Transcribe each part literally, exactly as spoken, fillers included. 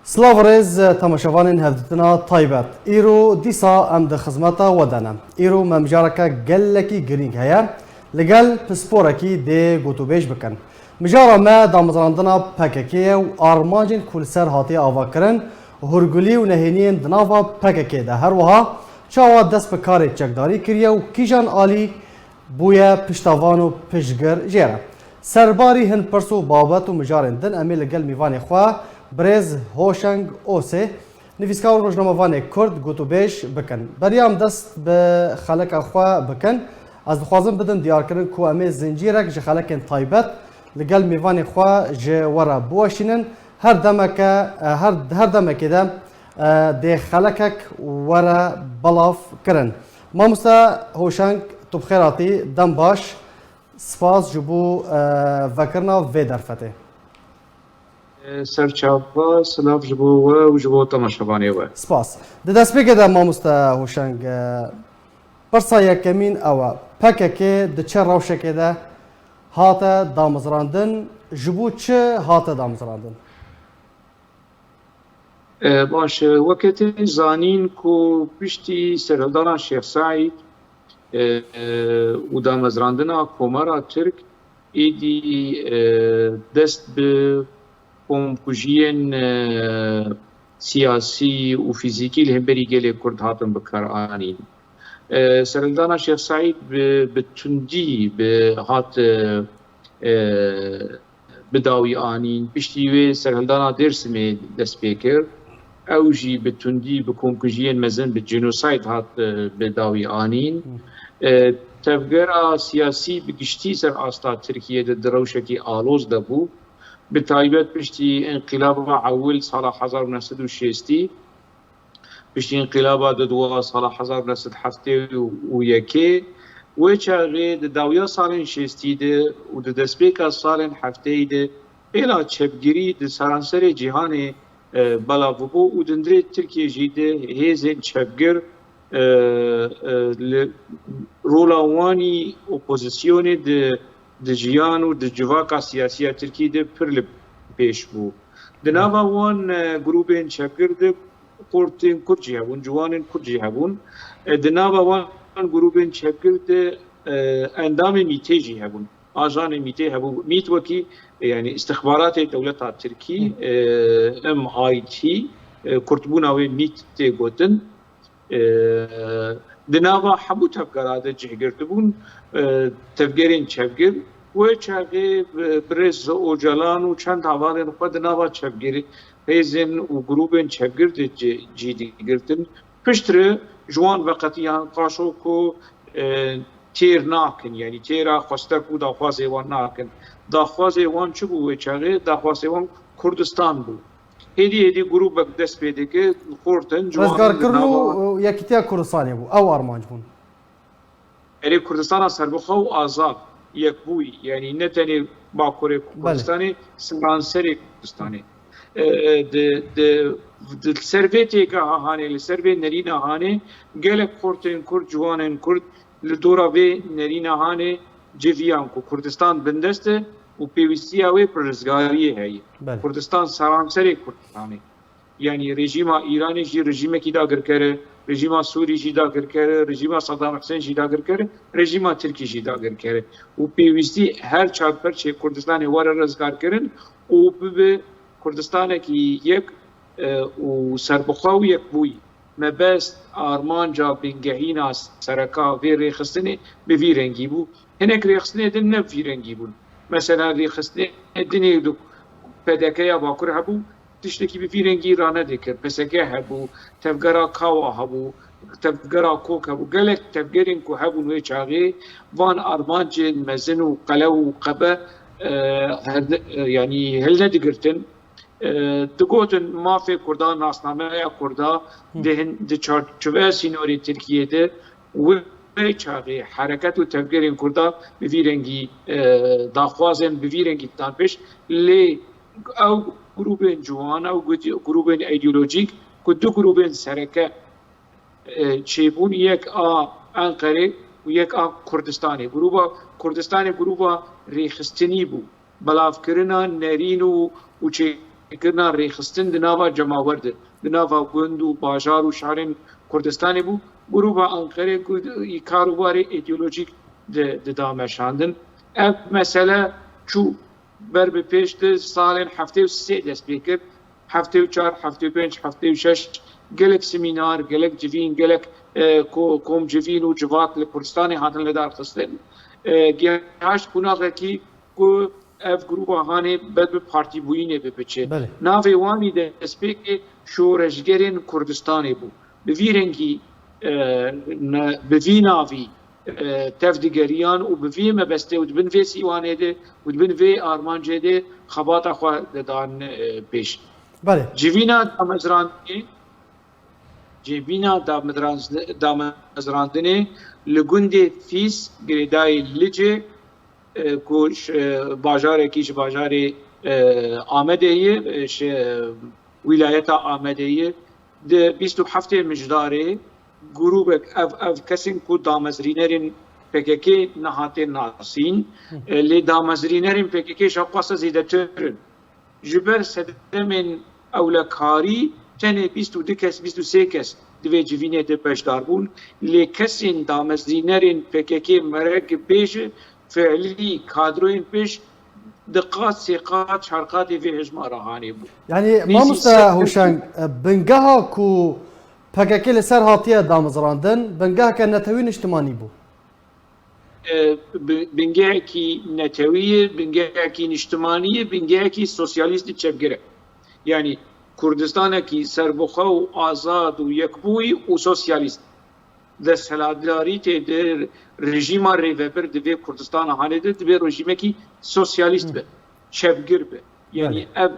Silav rêz temaşevanên hevdîtina taybet. Îro dîsa em di xizmeta we de ne. Îro me mijareke gelekî girîng heye. Li gel pisporekî dê gotûbêj bikin. Mijara me damezrandina P K K ye û armancên ku li ser hatiye avakirin, hûrgulî û nehêniyên di nava P K K de. Her wiha çawa dest bi karê çekdarî kiriye û kîjan alî bûye piştavan û piştgir jê re. Serbarî hin pirs û babet û mijarên din em ê li gel mîvanê xwe birêz Hoşeng Osê, nivîskar û rojnamevanê Kurd gotûbêj bikin. Beriya em dest bi xeleka xwe bikin, ez dixwazim bidim diyarkirin ku em ê zincîrek ji xelekên taybet li gel mîvanê xwe ji we re biweşînin. Her demeke, her, her demekê de, e, dê xelekek were belav kirin. Mamoste Hoşeng, tu bi xêr hatî, dem baş. Spas ji bo, e, vekirina vê derfetê. Serçava, silav ji bo we û ji bo temaşevanê we. Spas. Di destpêkê de mamoste Hoşeng, e, pirsa yekemîn ew e. P K K di çi rewşekê de hate damezrandin, ji bo çi hate damezrandin? E, baş e, weke tê zanîn ku piştî serhildana Şêx Seîd, e, e, û damezrandina Komara Tirk êdî, e, dest bi komkujiyên, e, siyasî û fîzîkî li hemberî gelê Kurd hatin bikaranîn. E, serhildana Şêx Seîd bi, bi tundî bi hat, e, e, bi dawî anîn. Piştî wê serhildana Dêrsimê dest pê kir. Ew jî bi tundî, bi komkujiyên mezin, bi genocide hat, e, bi dawî anîn. E, tevgera siyasî bi giştî ser asta Tirkiyê de di rewşekî aloz de bû. Bi taybet piştî înqîlaba ewil sala hezar û neh sed û şêstî, piştî înqîlaba di dua sala hezar û neh sed heftê û yekê, wê çaxê di dawiya salên şêstî de û di destpêka salên hefteyî de pêla çepgirî di seranserê cîhanê, e, belav bû û di hundirê Tirkiyê jî de hêzên çepgir, e, e, li rola wanî opozisyonê di, di jiyan û di civaka siyasî ya Tirkiyê de pir li pêş bû. Di nava wan, e, grûbên çepgir de xortên Kurd jî hebûn, ciwanên Kurd jî hebûn. E, di nava wan grûbên çepgir de, e, endamên mîtê jî hebûn. Ajanên mîtê hebû. Mît wekî, e, yanî îstixbaratê dewleta Tirkî, e, M I T, e, kurtbûna wê mît tê gotin. E, di nava hemû tevgera de cih girtibûn, e, tevgerên çepgir. Wê çaxê bi-, birêz Ocalan û çend hevalên xwe di nava çepgirê hêzên û grûbên çepgir de cî, cî digirtin. Piştre ji wan veqetiyan qaşo ku, e, têr nakin, yanî têra xwestek û daxwazê wan nakin. Daxwazê wan çi bû wê çaxê? Daxwazê wan Kurdistan bû. Hêdî hêdî grûbek dest pê dike, xortin, ciwanan li Rizgarkirin nava û Yekîtiya Kurdistanê bû. Ew armanc bûn. Erê, Kurdistana serbixwe û azad, yekbûyî, yanî ne tenê Bakurê Belê. Kurdistanê, seranserê Kurdistanê. E, e, di, di, di ser vê têgeha hanê, li ser vê nerîna hanê, gelek xortên Kurd, ciwanên Kurd li dora vê nerîna hanê civiyan ku Kurdistan bindest e û pêwîstiya wê bi rizgariyê heye. Belê. Kurdistan seranserê Kurdistanê. Yanî rejîma Îranê jî rejîmekî dagirker e, rejîma Sûrî jî dagirker e, rejîma Saddam Husên jî dagirker e, rejîma Tirkî jî dagirker e. Û pêwîstî her çar perçê Kurdistanê were rizgarkirin û bibe Kurdistanekî yek, e, û serbixwe û yekbûyî. Mebest, armanca bingehîna sereka vê rêxistinê bi vî rengî bû. Hinek rêxistinê din ne bi vî rengî bûn. Mesela rêxistinê dinê li P D K ya Bakur hebû, tiştekî bi vî rengî ranedikir. P S K hebû, tevgera Kawa hebû, tevgera Kok hebû. Gelek tevgerên ku hebûn wê çaxê van armancên mezin û qelew û qebe, e, herde-, e, yanî hilnedigirtin. E, digotin mafê Kurda, nasnameya Kurda Hı. di hin-, di çarçoveya sînorê Tirkiyê de wê çaxê hereket û tevgerên Kurda bi vî rengî, e, daxwazên bi vî rengî didan pêş. Lê ew grûbên ciwan, ew gudi-, grûbên îdeolojîk ku du grûbên sereke, e, çêbûn, yek a Enqerê û yek a Kurdistanê. Grûba Kurdistanê grûba rêxistinî bû. Belavkirina nerîn û, û çê-, pêkirina rêxistin di nava cemawer de, di nava gund û bajar û şarên Kurdistanê bû. Grûba Anqerê ku î kar û barê îdeolojîk di, dida meşandin. Ev mesele çû ber bi pêş, di salên heftê û sê dest pê kir. Heftê û çar, heftê û pênc, heftê û şeş gelek semînar, gelek civîn, gelek, e, ko-, komcivîn û civat li Kurdistanê hatin lidarxistin. E, gihaşt qonaxekî ku ev grûba hanê ber bi partîbûyînê bibiçe. Belê. Navê wan î destpêkê şoreşgerên Kurdistanê bû. Bi vî rengî, e, ne, bi vî navî, e, tev digeriyan û bi vî mebestê û di bin vê sîwanê de û di bin vê armancê de xebata xwe didan, e, pêş. Belê. Civîna damezrandinê, civîna damedranz-, damezrandinê li gundê Fîs, girêdayê Licê, e, ku ji, e, bajarekî ji bajarê, e, Amedê ye, e, ji, e, wîlayeta Amedê ye. Di bîst û heftê Mijdarê grûbek ev, ev kesên ku damezrînerên P K K nehate nasîn, e, lê damezrînerên P K K ji xwesta zêdetir in. Ji ber sedemên ewlekarî tenê bîst û du kes, bîst û sê kes di vê civînê de beşdar bûn, lê kesên damezrînerên P K K merek bêje fiilî kadroyên pêş di qat, sê qat, çar qatê vê hejmara hanê bû. Yanî, Nêzî mamoste sed Hoşeng, bingeha ku P K K li ser hatiye damezrandin, bingeheke netewî niştimanî bû. E, bi-, bingehekî netewî ye, bingehekî niştimanî ye, bingehekî sosyalîst û çepgir e. Yanî Kurdistanekî serbixwe û azad û yekbûyî û sosyalîst. Desthilatdarî tê di rejîma rêvebir di vê Kurdistana hanê de dibe rejîmekî sosyalîst be, çepgir be. Yanî Belê. ev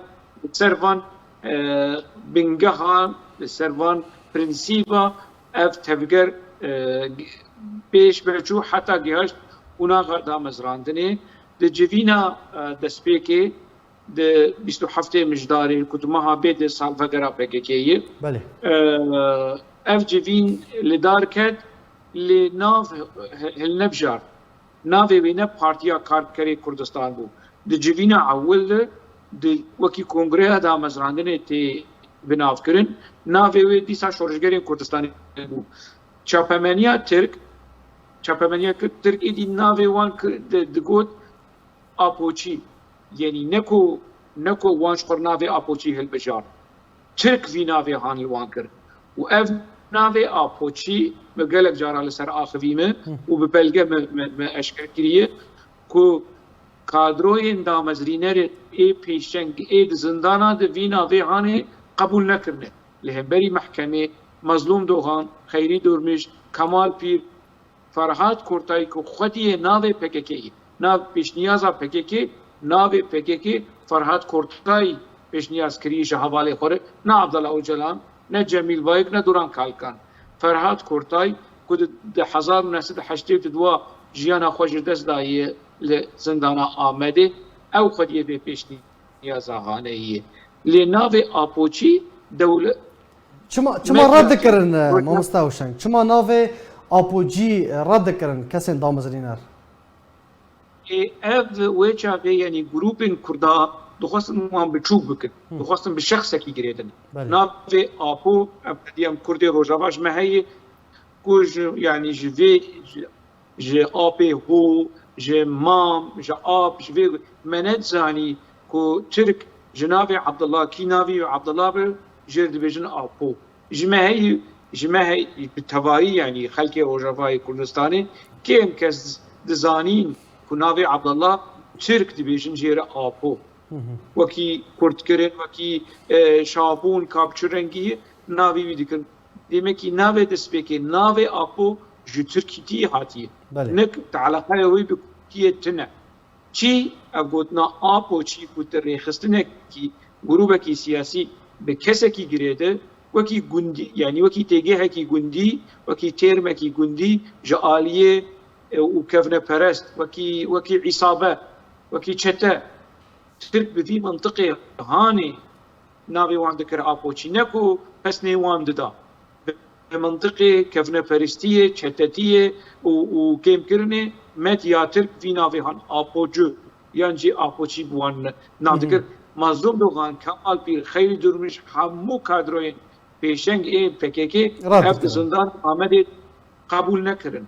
li ser van, e, bingeha, li ser van prensîba ev tevger, e, pêş ve çû heta gihaşt qonaxa damezrandinê. Di civîna, e, destpêkê di bîst û heftê Mijdarê ku di meha bê de salvegera P K K ye. Belê. E, ev civîn li dar ket, lê nav he-, hilnebjart. Navê wê ne Partiya Karkerê Kurdistan bû. Di civîna ewil de di wekî Kongreya Damezrandinê tê binavkirin. Navê wê dîsa Şoreşgerên Kurdistanê bû. Çapemeniya Tirk, çapemeniya Tirk êdî navê wan ki-, di-, digot Apoçî. Yanî ne ku, ne ku wan ji xwe navê Apoçî hilbijart. Tirk vî navê han li wan kir. Û ev navê Apoçî min gelek cara li ser axivî me Hı. û bi belge me, me, me eşker kiriye ku kadroyên damezrînerê ê pêşeng ê di zindana de vî navê hanê qebûl nekirine. Li hemberî mehkemê Mezlûm Dogan, Xeyrî Durmîş, Kemal Pîr, Ferhat Kortay ku xwediyê navê P K K ye. Nav pêşniyaza P K K, navê P K K Ferhat Kortay pêşniyaz kirî ji hevalê xwe re, ne Abdullah Ocalan, ne Cemîl Bayik, ne Duran Kalkan. Ferhat Kortay ku di, di hezar û neh sed û heştê û dua jiyana xwe ji dest daye li zindana Amedê, ew xwediyê vê pêşniyaza hanê ye. Lê navê Apoçî dewle-, Çima, çima Me-, red dikirin, e, Hocam. Mamosta Huşeng? Çima navê Apoçî red dikirin kesên damezrîner? Ê, ev wê çaxê, yanî grûpên Kurda dixwestin wan biçûk bikin. Hı. Dixwestin bi şexsekî girêdin. Belê. Navê Apo, em qediyem Kurdê Rojava ji me heye, ku ji, yanî ji vê, ji, ji apê hû, ji mam, ji ap, ji vê me nedizanî ku Tirk ji navê Abdullah, kî navê wî Abdullah be, jê re dibêjin Apo. Ji me heyî, ji me heyî bi tevayî, yanî xelkê Rojavayê Kurdistanê kêm kes dizanîn ku navê Abdullah Tirk dibêjin jê re Apo. Hı hı. Wekî kurtkirin, wekî, e, şabûn, kapçi rengî navê wî dikin. Demekî navê destpêkê, navê Apo ji Tirkîtiyê hatiye. Belê. Nek eleqeya wî bi Kurdiyê tune. Çi ev gotina Apo çi ku tu rêxistinekî, grûbekî siyasî bi kesekî girêde, wekî gundî, yanî wekî têgehekî gundî, wekî têrmekî gundî ji aliyê, e, û kevneperest, wekî, wekî îsabe, wekî çete, Tirk bi vî mintiqê hanê navê wan dikir Apoçî, ne ku pesnê wan dida. Bi mintiqê kevneperestiyê, çetetiyê û, û kêmkirinê medya Tirk vî navê han Apocu yan jî Apoçî bi wan nav Hı hı. dikir. Mazlûm Dogan, Kemal Pîr, Xeyrî Durmuş, hemû kadroyên pêşeng ê P K K ev di zindan Amedê qebûl nekirin.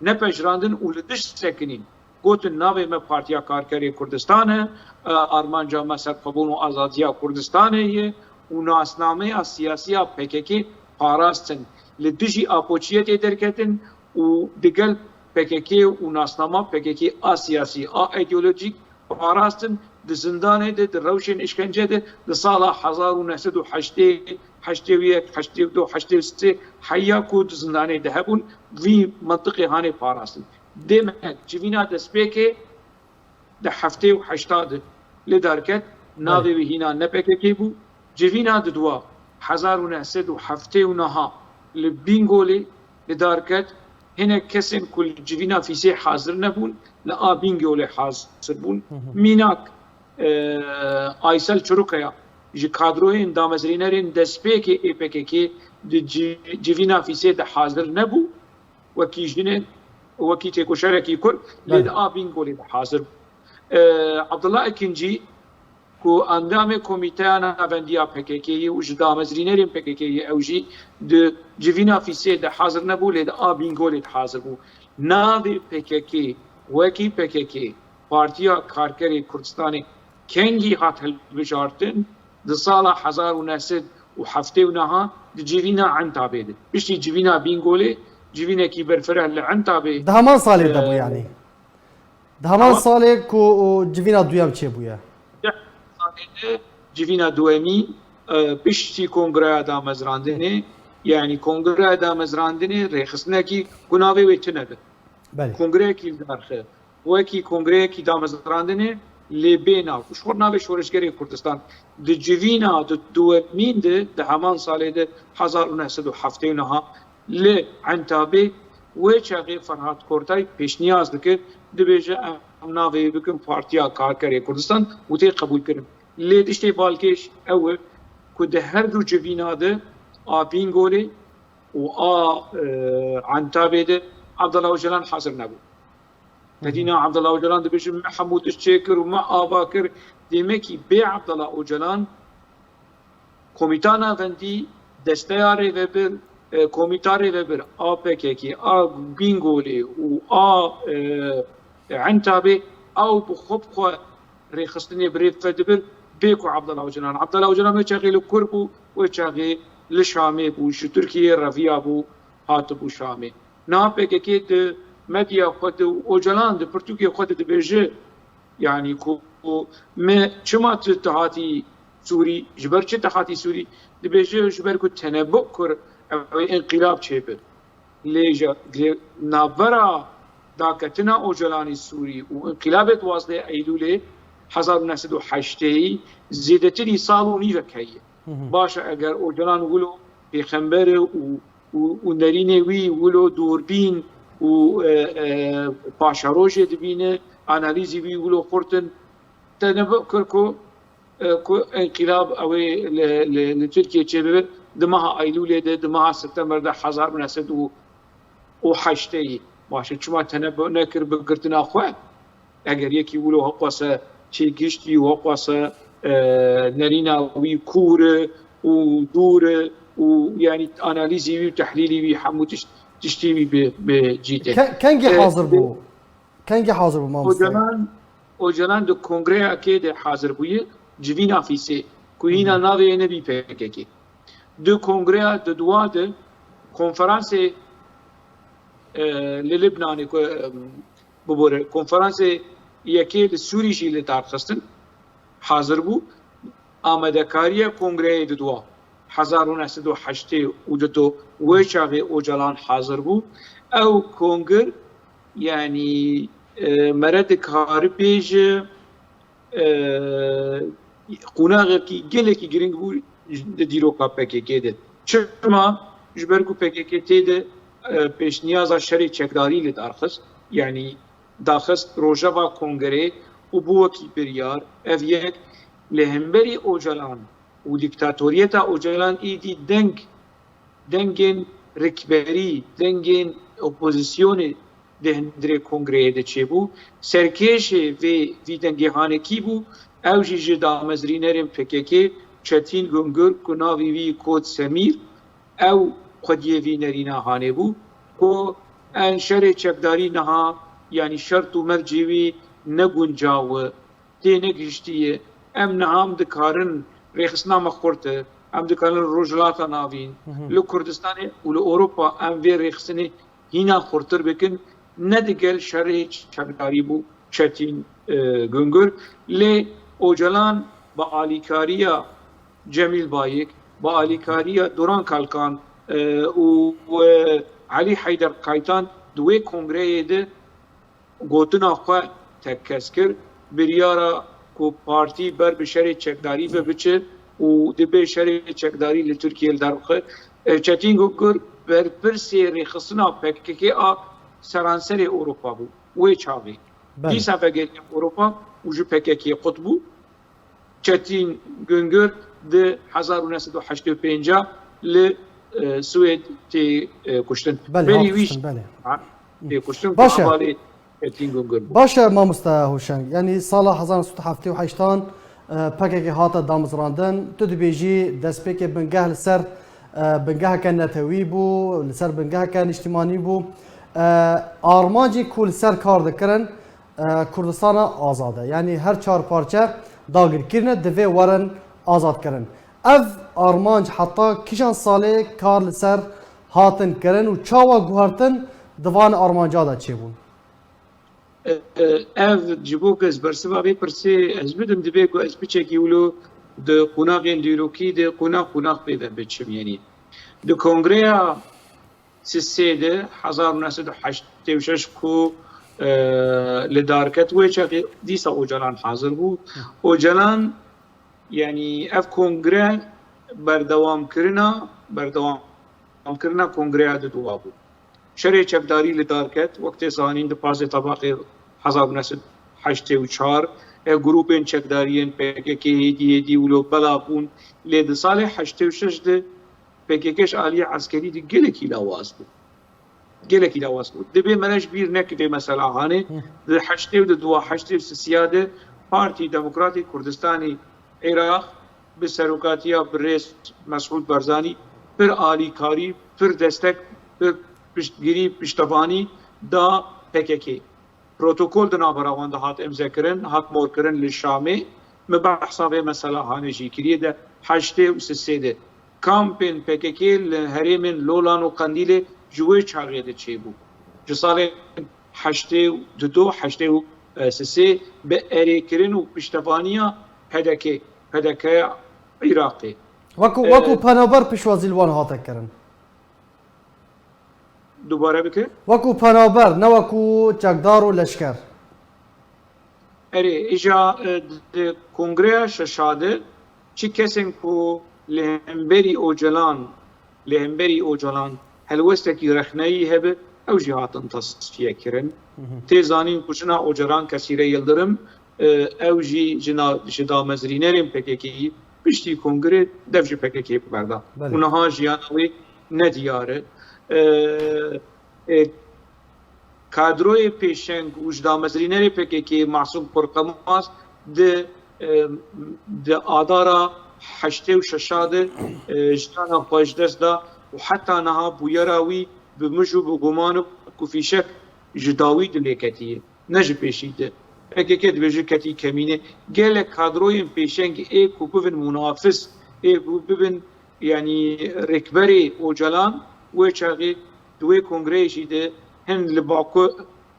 Nepejirandin û li dij sekinîn. Gotin navê me Partiya Karkerê Kurdistan e, e, armanca me serxwebûn û azadiya Kurdistanê ye û nasnameya siyasiya P K K parastin. Li dijî Apoçiyetê derketin û digel P K K û nasnama P K K a siyasî, a îdeolojîk parastin. Di zindanê de, di rewşên îşkence de, di sala hezar û neh sed û heştê, heştê û yek, heştê û du, heştê û sê heya ku di zindanê de hebûn, vî mentiqê hanê parastin. Demek civîna destpêkê di heftê û heşta de li dar ket, navê wî hîna ne P K K bû. Civîna didwa, hezar û neh sed û heftê û neh li Bîngolê li dar ket. Hinek kesên ku li civîna Fîsê hazir nebûn, li a Bîngolê hazir bûn. Mînak, e, Aysel Çirukaya ji kadroyên damezrînerên destpêkê ê P K K di ci-, civîna Fîsê de hazir nebû. Wekî jinê, wekî têkoşerekî Kurd, lê di a Bîngolê de hazir bû. E, Abdullah Ekincî, ku endamê Komîteya Navendiya P K K ye û ji damezrînerên P K K ye, ew jî di civîna Fîsê de hazir nebû, lê di a Bîngolê de hazir bû. Navê P K K wekî P K K, Partiya Karkerê Kurdistanê, kengî hat hilbijartin? Di sala hezar û neh sed û heftê û neh di civîna Entabê de. Piştî civîna Bîngolê, civînekî berfireh li Entabê. Di heman salê de bû, e, yanî. Di heman salê ku civîna duyem çêbûye. Deh salê de civîna duyemî, e, piştî kongreya damezrandinê, yanî kongreya damezrandinê rêxistinekî ku navê wê tune be. Belê. Kongreyekî li dar xe. Wekî kongreyekî damezrandinê lê bê nav. Û ji xwe navê Şoreşgerê Kurdistan. Di civîna di duyemîn de, di heman salê de, hezar û neh sed û heftê û neh, li Entabê, wê çaxê Ferhat Kortay pêşniyaz dikir, dibêje, em navê wê bikin Partiya Karkerê Kurdistan û tê qebûlkirin. Lê tiştê balkêş ew e ku di her du civîna de, a Bîngolê û a, e, Entabê de Abdullah Ocalan hazir nebû. Tedîna Abdullah Ocalan dibêje, me hemû tişt çêkir û me ava kir. Demekî bê Abdullah Ocalan, Komîta Navendî, Desteya Rêvebir, e, Komîta Rêvebir a P K K, a Bîngolê û a, e, Entabê, ew bi xwe bi xwe rêxistinê bi rê vedibir, bê ku Abdullah Ocalan. Abdullah Ocalan wê çaxê li kur bû, wê çaxê li Şamê bû, ji Tirkiyeyê reviyabû, hatibû Şamê. Niha P K K di medya xwe de û Ocalan di pirtûkê xwe de dibêje, yanî ku me çima tu, tu hatî Sûrî, ji ber çi tu hatî Sûrî? Dibêje, ji ber ku tenebu kir ew ê înqîlab çêbe. Lê ji, lê navbera daketina Ocalanî Sûrî û înqîlabê duwazdeh Eylûlê hezar û neh sed û heştê zêdetirî sal û nîvek heye. Baş e, eger Ocalan wilo pêxember e û, û, û nerînê wî wilo dûrbîn û, e, e, paşerojê dibîne, analîzî wî wilo xurt in, tenebu kir ku, e, ku înqîlab ew ê li, li, li Tirkiye çêbibe, di meha Eylûlê de, di meha September de hezar û neh sed û heştê. Baş e, çima tenebu nekir bi girtina xwe? Eger yekî wilo heqwese çêgiştî û heqwese, e, nerîna wî kûr e û dûr e û, yanî, analîzî wî û tehlîlî wî, hemû tişt, tiştî wî bi, bi cî tê. Ke-, kengî, e, hazir bû? Kengî hazir bû, mamoste? Ocalan, Ocalan di kongreyakê de hazir bûye, civîna Fîsê, ku hîna navê ye nebî P K K. Di kongreya di dua de konferansê, e, li Libnanê ku, e, bibore, konferansê yekê li Sûrî jî li dar xistin, hazir bû. Amadekariya kongreyê di dua hezar û neh sed û heştê û du wê çaxê Ocalan hazir bû. Ew kongir, yanî, e, mere dikari bêje, e, qonaxekî gelekî giring bû di dîroka P K K de. Çima? Ji ber ku P K K tê de, e, pêşniyaza şerê çekdarî li dar xist, yanî daxist rojeva kongrê û bû wekî biryar. Ev yek, li hemberî Ocalan û dîktatoriyeta Ocalan êdî deng, dengên rikberî, dengên opozîsyonê di hundirê kongreyê de çêbû. Serkêşê vê, vî dengê hanê kî bû? Ew jî ji damezrînerên P K K, Çetîn Gungür, ku navê wî Kot Semîr, ew xwediyê vî nerîna hanê bû, ku en şerê çekdarî niha, yanî şert û mercê wî ne guncaw e, tê negihiştiye. Em niha em dikarin rêxistina me xurt e, em dikarin Rojhilata Navîn, Hı hı. li Kurdistanê û li Ewropa em vê rêxistinê hîna xurtir bikin, ne digel şerê çekdarî bû Çetîn, e, Gungür. Lê Ocalan bi alîkariya Cemîl Bayik, bi alîkariya Duran Kalkan, e, û, e, Elî Heyder Kaytan di wê kongreyê de gotina xwe tekkes kir, biryara ku partî ber bi şerê çekdarî ve biçe û dibê şerê çekdarî li Tirkiyê li derbixe. E, Çetîn Gungür berpirsê rêxistina P K K a seranserê Ewropa bû wê çaxê. Belê. Dîsa vegeriya Ewropa û ji P K K qut bû. Çetîn Gungür di hezar û neh sed û heştê û pênc li, e, Swêd tê, e, kuştin. Belê, Berî hat wî kuştin, belê. ha, tê kuştin ku Baş e. hevalê Çetîn Gungür bû. Baş e, mamoste Hoşeng. Yanî sala hezar neh sed û heftê û heştan, e, P K K hate damezrandin. Tu dibêjî destpêkê bingeh li ser, e, bingeheke netewî bû, li ser bingeheke niştimanî bû. E, armancî ku li ser kar dikirin, e, Kurdistana azad e. Yanî her çar parçe dagirkirine divê werin azadkirin. Ev armanc heta kîjan salê kar li ser hatin kirin û çawa guhertin di van armanca de çêbûn? E, e, ev ji bo ku ez bersiva vê pirsê ez bidim, divê ku ez piçekî wilo di qonaxên dîrokî de qonax qonax pê ve biçim. Yanî di kongreya Sisê de hezar û neh sed û heştê û şeş ku, e, li dar ket, wê çaxê dîsa Ocalan hazir bû. Ocalan, yanî ev kongre berdewamkirina, berdewamkirina kongreya didûa bû. Şerê çekdarî li dar ket, wek tê zanîn di pazdeh Tebaxê hezar û neh sed û heştê û çar, e, grûpên çekdariyên P K K hêdî hêdî wilo bela bûn, lê di salê heştê û şeş de P K K ji aliyê eskerî de gelekî lawaz bû. Gelekî lawaz bû. Divê me re ji bîr neke vê mesela hanê. Hı. Di heştê û di dua, heştê û sisiya de Partî Demokratî Kurdistanî Iraq bi serokatiya birêz Mesûd Barzanî pir alîkarî, pir destek, pir piştgirî, piştevanî da P K K. Protokol di navbera wan de hat îmzekirin, hat morkirin li Şamê. Me behsa vê mesela hanê jî kiriye de heştê û sisê de kampên P K K li herêmên Lolan û Qendîlê ji wê çaxê de çêbû. Ji salên heştê û du, heştê û sisê bi erêkirin û piştevaniya P D K, P D K ya Iraqê. Wekû, Ee, wekû penaber pişwazî li wan hate kirin. Dubare bike. Wekû penaber, ne wekû çekdar û leşker. Erê, îja, e, di kongreya şeşa de çi kesên ku li hemberî Ocalan, li hemberî Ocalan helwestekî rexneyî hebe, ew jî hatin tasfiye kirin. Hı hı. Tê zanîn ku jina Ocalan Kesîre Yildirim, e, ew jî jina, ji damezrînerên P K K'yî piştî kongre dev ji P K K berda. Belê. Û niha jiyana wê nediyar e. E, e, kadroyê pêşeng û ji damezrînerê P K K Masûm Kurqemaz di, e, di adara heştê û şeşa de, e, jiyana xwe ji dest da û heta niha bûyera wî bi mij û bi guman û ku fîşek ji dawî dilê ketiye. Ne ji pêşî de. P K K dibêje ketî kemîne. Gelek kadroyên pêşeng ê ku bibin munafiz, ê ku bibin, yanî, rêkberê Ocalan, wê çaxê di wê kongreyê jî de hin li Baku,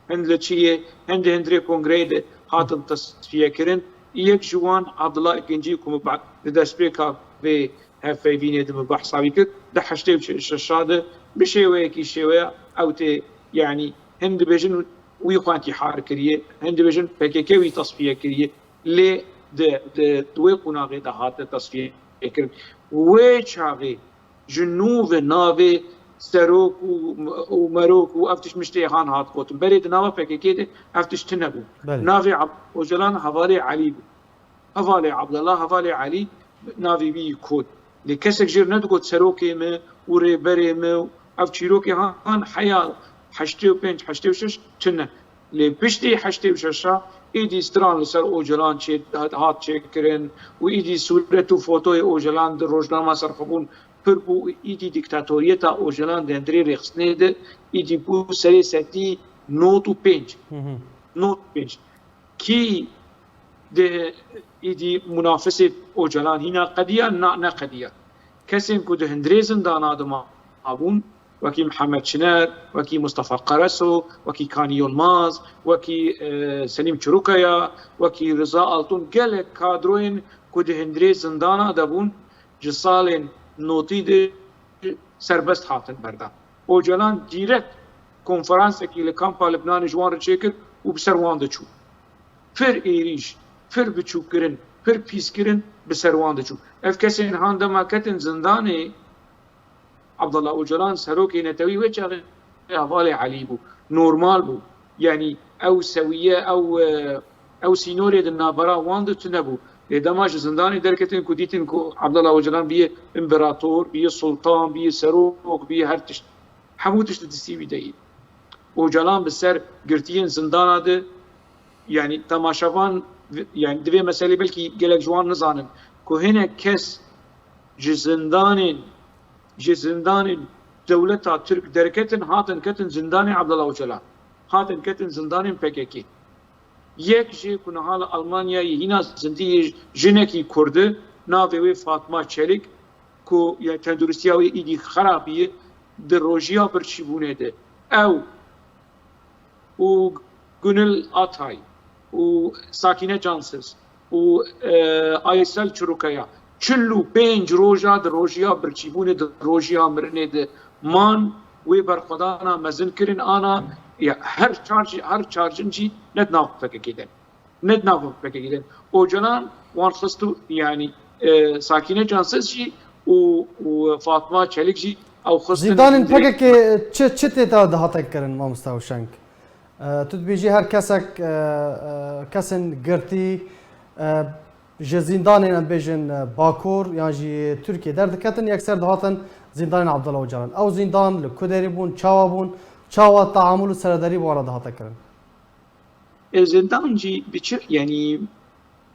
hin li çiyê, hin di hundirê kongreyê de hatin tesfiye kirin. Yek ji wan Abdullah Ekincî ku min be-, di destpêka vê hevpeyvînê de min behsa wî kir, di heştê û şeşa de bi şêweyekî şêweya ew tê, yanî hin dibêjin wî xwe întîhar kiriye, hin dibêjin P K K wî tasfiye kiriye, lê di, di, di wê qonaxê de hate tasfiye kirin. Wê çaxê ji nû ve navê serok û, û merok û ev tişt miştê han hat gotin. Berê di nava P K K de ev tişt tune bû. Belê. Navê Ab-, Ocalan hevalê Elî bû. Hevalê Abdullah, hevalê Elî navê wî yî Kot. Lê kesek jê re nedigot serokê me û rêberê me û ev çîrokê han heya heştê û pênc, heştê û şeş tune. Lê piştî heştê û şeşa Îdî stran li ser Ocalan çê, hat çêkirin û îdî sûret û fotoyê Ocalan di rojnama ser xwe bûn pir bû û îdî dîktatoriyeta Ocalan di hundirê rêxistinê de îdî bû serê sedî nod û pênc. Nod û pênc. Kî di îdî munafisê Ocalan hîna qediya? Na, neqediya. Kesên ku di hundirê zindana de mabûn, wekî Mihemed Çiner, wekî Mustafa Karaso, wekî Kanî Yilmaz, wekî, e, Selîm Çirûkaya, wekî Riza Altun, gelek kadroyên ku di hundirê zindana de bûn, ji salên notî de serbest hatin berdan. Ocalan dîrekt konferansekî li kampa Libnanê ji wan re çêkir û bi ser wan de çû. Pir êrîş, pir biçûkkirin, pir pîskirin bi ser wan de çû. Ev kesên han dema ketin zindanê, Abdullah Ocalan serokê netewî wê çaxê hevalê Elî bû. Normal bû. Yanî ew sewiye, ew, e, ew sînorê di navbera wan de tune bû. Lê dema ji zindanê derketin ku dîtin ku Abdullah Ocalan bîye împerator, bîye sultan, bîye serok, bîye her tişt. Hemû tişt di destî wî de ye. Ocalan bi ser girtiyên zindana de, yanî temaşevan, yanî di vê meselê belkî gelek ji wan nizanin ku hinek kes ji zindanên, ji zindanên dewleta Tirk derketin, hatin ketin zindanê Abdullah Ocalan. Hatin ketin zindanên P K K. Yek jê ku niha li Almanyayê hîna zindî ye, jinekî Kurd e, navê wê Fatma Çelik, ku ya tenduristiya wê îdî xerab ye, di rojiya birçîbûnê de ew û Gönül Atay û Sakine Cansiz û, e, Aysel Çirûkaya çil û pênc roja di rojiya birçîbûnê, di rojiya mirinê de man, wê berxwedana mezin kirin, ana, ya, her çar jî, her çar jin jî ne di nav P K K de ne. Ne di nav P K K de. Ocalan wan xist û, yanî, e, Sakine Cansiz jî û, û Fatma Çelik jî ew xistin. Zindanên P K K çi, çi tê de dihate kirin, mamosta Hewşeng? E, tu dibêjî her kesek, e, e, kesên girtî, e, ji zindanên, em bêjin, e, Bakur yan jî Tirkiye derdiketin, yekser dihatin zindanên Abdullah Ocalan. Ew zindan li ku derê bûn, çawa bûn, çawa teamûl û serederî bi wan re dihate kirin? E, zindan jî bi çi, yanî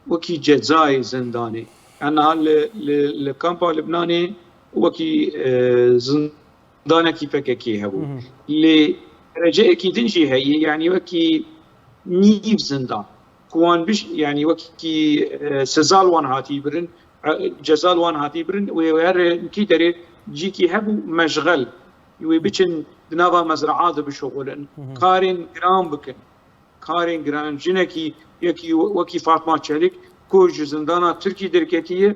wekî cezayê zindanê. Yan niha li, li, li kampa Libnanê wekî, e, zindanekî P K K hebû. Lê dereceyekî din jî heye, yanî wekî nîv zindan. Ku wan biş-, yanî wekî, e, siza li wan hatî birin, e, ceza li wan hatî birin, wê, wê her kî derê cîkî hebû meşxel. Wê biçin di nava mezraa de bişuxulin, karên giran bikin. Karên giran, jinekî yekî wekî Fatma Çelik ku ji zindana Tirkî derketiye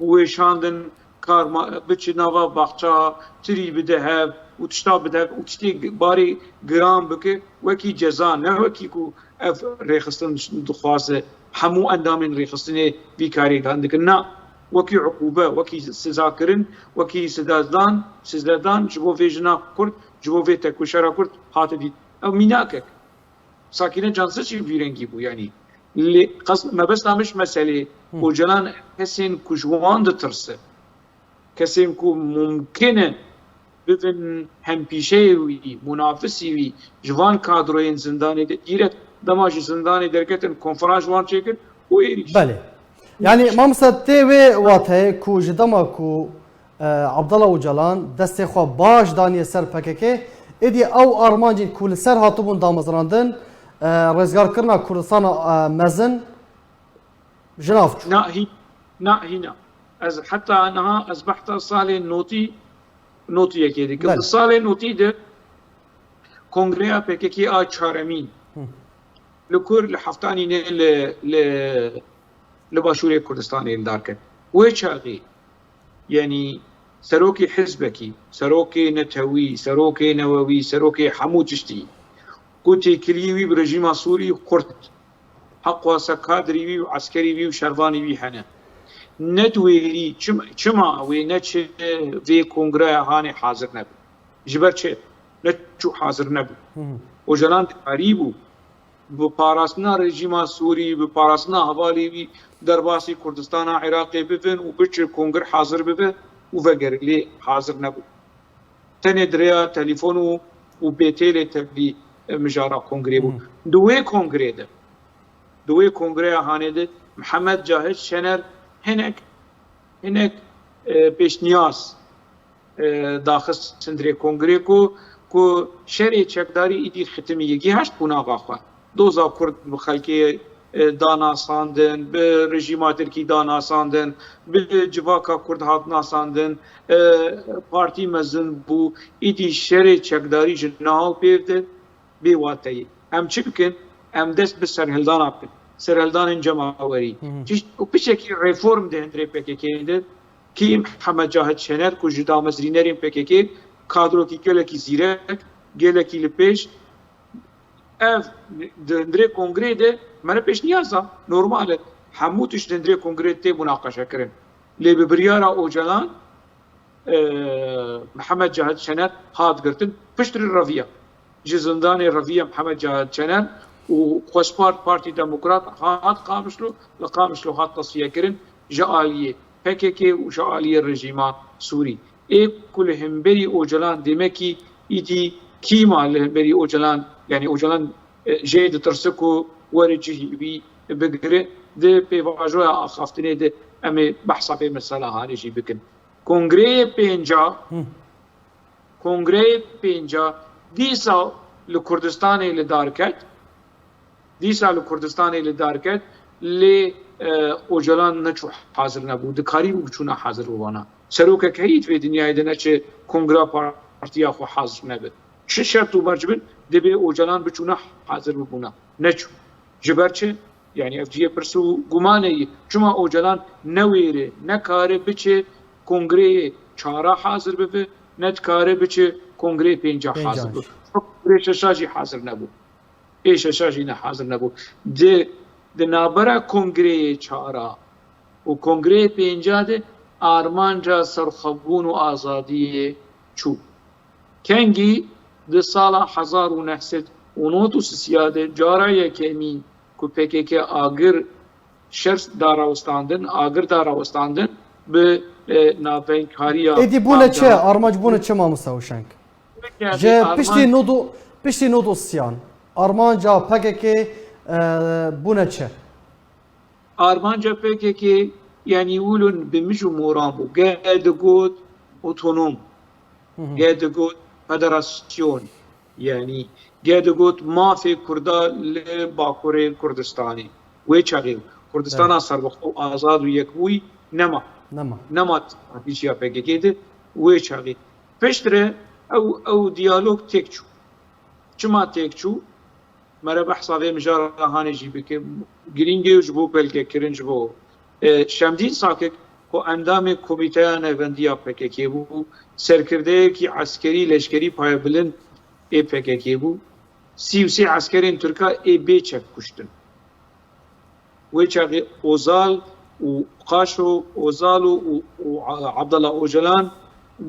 û wê şandin kar ma-, biçi nava baxça, tirî bide hev û tişta bide hev û tiştê barê giran bike, wekî ceza, ne wekî ku ev rêxistin dixwaze hemû endamên rêxistinê vî karê dan dikin. Na, wekî uqûbe, wekî sizakirin, wekî sizedan, sizedan ji bo vê jina Kurd, ji bo vê tekoşera Kurd hate dît. Ew mînakek. Sakîne Cansiz jî vî rengî bû, yanî. Lê qas-, mebesta min ji meselê Ocalan kesên ku ji wan ditirse, kesên ku mumkin e bibin hempîşeyê wî, munafisî wî, ji van kadroyên zindanê de dîrek dema ji zindanê derketin, konferans ji wan çêkir û êrîş. Belê. Yanî, mamosta, tê wê wateyê ku ji dema ku e, Abdullah Ocalan destê xwe baş daniye ser P K K, êdî ew armancên ku li ser hatibûn damezrandin, e, rêzgarkirina Kurdistana, e, mezin ji nav çû. Na hî-, na hîna. Ez heta niha ez behsa salê notî, notî yekê dikim. Belê. Di salê notî de Kongreya P K K a çaremîn li kur li Heftanînê li, li, li Başûrê Kurdistanê li dar ket. Wê çaxê, yanî serokê hizbekî, serokê netewî, serokê newewî, serokê hemû tiştî, ku têkiliyê wî bi rejîma Sûrî xurt, heqwasa kadrî wî û eskerî wî û şervanî wî hene. Ne di wêrî çim-, çima wê neçe vê kongreya hanê hazir nebe? Ji ber çi? Neçû hazir nebû. Ocalan dikarîbû bi parastina rejîma Sûrî, bi parastina hevalê wî derbasî Kurdistana Iraqê bibin û biçe kongir hazir bibe û vegere, lê hazir nebû. Tenê di rêya telefon û, û bêtêlê tevlî, e, mijara kongrê bû. Di wê kongrê de Di wê kongreya hanê de Mihemed Cahit Şener hinek, hinek, e, pêşniyaz, e, daxist hundirê kongrê ku, ku şerê çekdarî îdî xitimî ye, gihaşt qonaxa xwe. Doza Kurd bi xelkê, e, da nasandin, bi rejîma Tirkî da nasandin, bi civaka Kurd hat nasandin, e, partî mezin bû, îdî şerê çekdarî ji niha û pêv de bê wate ye. Em çi bikin? Em dest bi serhildana bikin. Serhildanên cemawerî. Hı hı. Tişt û piçekî reform di hundirê P K K de, kî Mihemed Cahit Şener ku ji damezrînerên P K K, kadrokî gelekî zîrek, gelekî li pêş, ev di hundirê kongrê de mere pêşniyaz da, normal e. Hemû tişt di hundirê kongrê tê munaqeşe kirin. Lê bi biryara Ocalan, e, Mihemed Cahit Şener hat girtin, piştre reviya. Ji zindanê reviya Mihemed Cahit Şener û xwespar Partî Demokrat hat Qamişlo, li Qamişlo hat tesfiye kirin ji aliyê P K K û ji aliyê rejîma Sûrî. Ê ku li hemberî Ocalan demekî îdî kî ma li hemberî Ocalan, yanî Ocalan, e, jê ditirse ku were cihî wî bigire, di pêvajoya axaftinê de em ê behsa vê mesela hanê jî bikin. Kongreyê pênca, Hı. Kongreyê pênca dîsa li Kurdistanê li dar ket, dîsa li Kurdistanê li dar ket, lê, e, Ocalan neçû hazir nebû. Dikarîbû biçûna hazir bibana. Serokek heyî di vê dinyayê de neçe kongra partiya xwe hazir nebe. Çi şert û merc bin, divê Ocalan biçûna hazir bibûna. Neçû. Ji ber çi? Yanî ev cihê pirs û gumanê ye. Çima Ocalan newêre, nekare biçe kongreyê çara hazir bibe, ne dikare biçe kongreyê pênca Pênca. hazir bibe. Kongreyê şeşa jî hazir nebû. Ê şeşa jî ne hazir nebû. Di, di navbera kongreyê çara û kongreyê pênca de armanca serxwebûn û azadiyê çû. Kengî di sala hezar û neh sed û nod û sisiya de cara yekemîn ku P K K agir şer da rawestandin, agir da rawestandin, bi, e, navbenkariya Êdî bûne çi? Armanc bûne çi, mamosta Huşenk? Ji piştî nod û, piştî nod û sisiyan armanca P K K, e, bûne çi? Armanca P K K, yanî, wilo bi mij û moran bû. Ge digot otonom, Hı hı. ge digot federasyon, yanî, ge digot mafê Kurda li Bakurê Kurdistanê. Wê çaxê Kurdistana Evet. serbixwe û azad û yekbûyî nema. Nema. Nema stratejiya P K K de wê çaxê. Piştre ew, ew diyalog têk çû. Çima têk çû? Mere behsa vê mijara hanê jî bike. Girîng e ji bo belgekirin, ji bo, e, Şemdîn Sakik ku endamê Komîteya Navendî ya P K K bû, serkirdeyekî eskerî, leşkerî payebilind ê P K K bû. Sî û sê eskerên Tirka ê bê çek kuştin. Wê çaxê Ozal û Qaşo, Ozal û, û, û Abdullah Ocalan,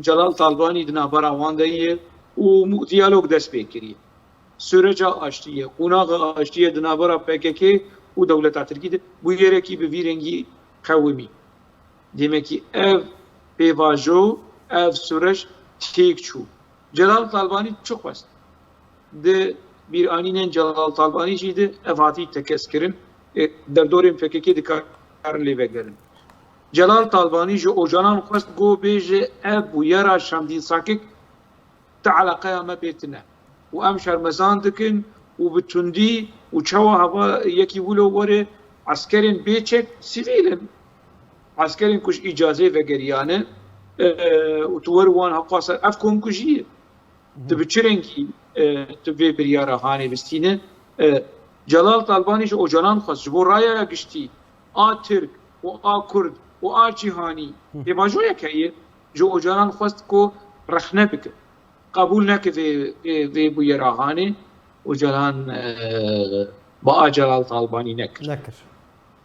Celal Talbanî di navbera wan de ye û mu-, diyalog dest pê kiriye. Süreca aştiyê, qonaxa aştiyê di navbera P K K û dewleta Tirkî de bûyerekî bi vî rengî qewimî. Demekî ev pêvajo, ev süreç têk çû. Celal Talbanî çi xwest? Di bîranînên Celal Talbanî jî de ev hatî tekez kirin. E, derdorên P K K dikarin lê vegerin. Celal Talbanî ji Ocalan xwest ku bêje ev bûyera Şemdîn Sakik ti eleqeya me pê tine. Û em şermezan dikin û bi tundî û çawa heva yekî wilo were eskerên bêçek sivîl in. Eskerên ku ji îcazê vegeriyane, e, û tu wer wan heqwa ser ev komkujî ye. Tu bi çi rengî, e, tu vê biryara hanê bistîne? E, Celal Talbanî ji Ocalan xwest, ji bo raya giştî a Tirk û a Kurd û a cîhanî Hı. pêvajoyek heye, ji Ocalan xwest ku rexne bike. Qebûl neke vê, vê, vê bûyera hanê, Ocalan, e, bi a Celal Talbanî nekir. Nekir.